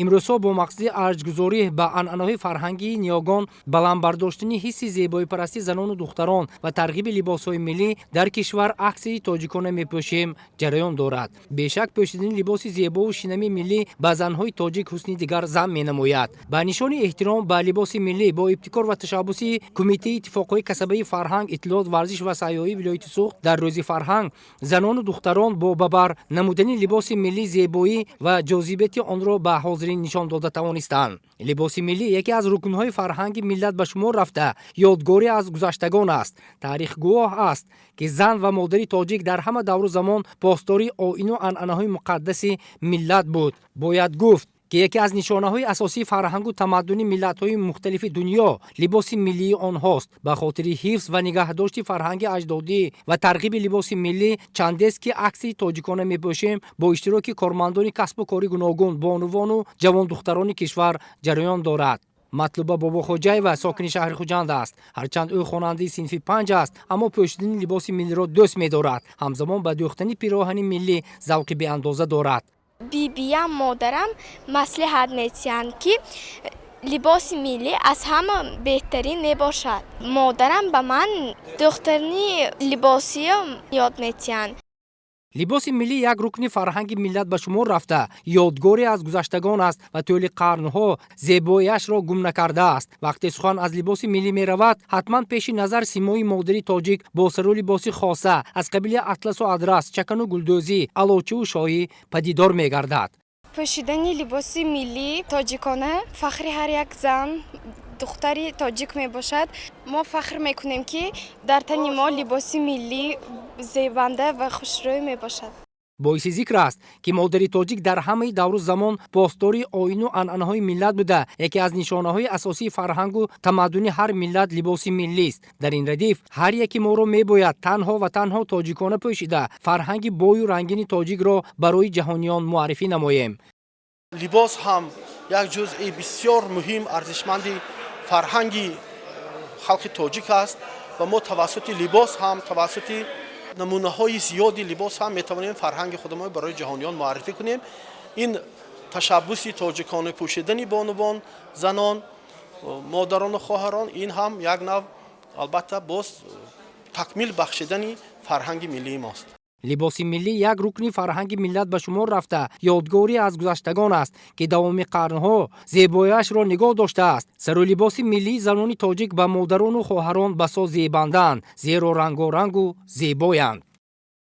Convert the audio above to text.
Имрӯзҳо бо мақсади арҷгузорӣ ба анъанаҳои фарҳангии ниёгон, баланд бардоштани ҳисси зебоипарастии занону духтарон ва тарғиби либосҳои миллӣ дар кишвар аксияи «Тоҷикона мепӯшем» ҷараён дорад. Бешак, пӯшидани либоси зебову шинами миллӣ ба занҳои тоҷик ҳусни дигар зам менамояд. Ба нишони эҳтиром ба либоси миллӣ бо ибтикор ва ташаббуси Кумитаи иттифоқҳои касабаи фарҳанг, иттилоот, варзиш ва сайёҳии вилояти Суғд дар Рӯзи фарҳанг занону духтарон бо ба бар намудани либоси миллӣ зебоӣ ва ҷозибияти онро ба ҳозирин нишон дода тавонистанд. Либоси миллӣ яке аз рукнҳои фарҳанги миллат ба шумор рафта, ёдгорӣ аз гузаштагон аст. Таърих гувоҳ аст, ки зан ва модари тоҷик дар ҳама давру замон посдори оину анъанаҳои муқаддаси миллат буд. Бояд гуфт, ки яке аз нишонаҳои асосии фарҳангу тамаддуни миллатҳои мухталифи дунё либоси миллии онҳост. Ба хотири ҳифз ва нигаҳдошти фарҳанги аҷдодӣ ва тарғиби либоси миллӣ чандест, ки аксияи «Тоҷикона мепӯшем» бо иштироки кормандони касбу кори гуногун, бонувону ҷавондухтарони кишвар ҷараён дорад. Матлуба Бобохоҷаева сокини шаҳри Хуҷанд аст. Ҳарчанд ӯ хонандаи синфи панҷ аст, аммо пӯшидани либоси миллиро дӯст медорад. Ҳамзамон ба дӯхтани пироҳани миллӣ завқи беандоза дорад. Бибиям, модарам маслиҳат метиҳанд, ки либоси миллӣ аз ҳама беҳтарин мебошад. Модарам ба ман дӯхтани либосиё ёд метиҳанд. Либоси миллӣ як рукни фарҳанги миллат ба шумор рафта, ёдгоре аз гузаштагон аст ва тӯли қарнҳо зебояшро гум накардааст. Вақте сухан аз либоси миллӣ меравад, ҳатман пеши назар симои модари тоҷик бо сару либоси хоса аз қабили атласу адрас, чакану гулдӯзӣ, алочиву шоҳӣ падидор мегардад. Пӯшидани либоси миллӣ тоҷикона фахри ҳар як зан, духтари тоҷик мебошад. Мо фахр мекунем, ки дар тани мо либоси миллӣ зебанда ва хушрӯй мебошад. Боиси зикр аст, ки модари тоҷик дар ҳамаи давру замон посдори оину анъанаҳои миллат буда. Яке аз нишонаҳои асосии фарҳангу тамаддуни ҳар миллат либоси миллист. Дар ин радиф ҳар яки моро мебояд танҳо ва танҳо тоҷикона пӯшида, фарҳанги бою рангини тоҷикро барои ҷаҳониён муаррифӣ намоем. Либос ҳам як ҷузъи бисёр муҳим, арзишманди фарҳанги халқи тоҷик аст ва мо тавассути либос ҳам, тавассути намунаҳои зиёди либос ҳам метавонем фарҳанги худамон барои ҷаҳониён муаррифӣ кунем. Ин ташаббуси тоҷикона пӯшидани бонувон, занон, модарону хоҳарон, ин ҳам як нав, албатта, боз такмил бахшидани фарҳанги миллии мост. Либоси миллӣ як рукни фарҳанги миллат ба шумор рафта, ёдгорӣ аз гузаштагон аст, ки давоми қарнҳо зебояшро нигоҳ доштааст. Сару либоси миллии занони тоҷик ба модарону хоҳарон басо зебандаанд, зеро рангорангу зебоянд.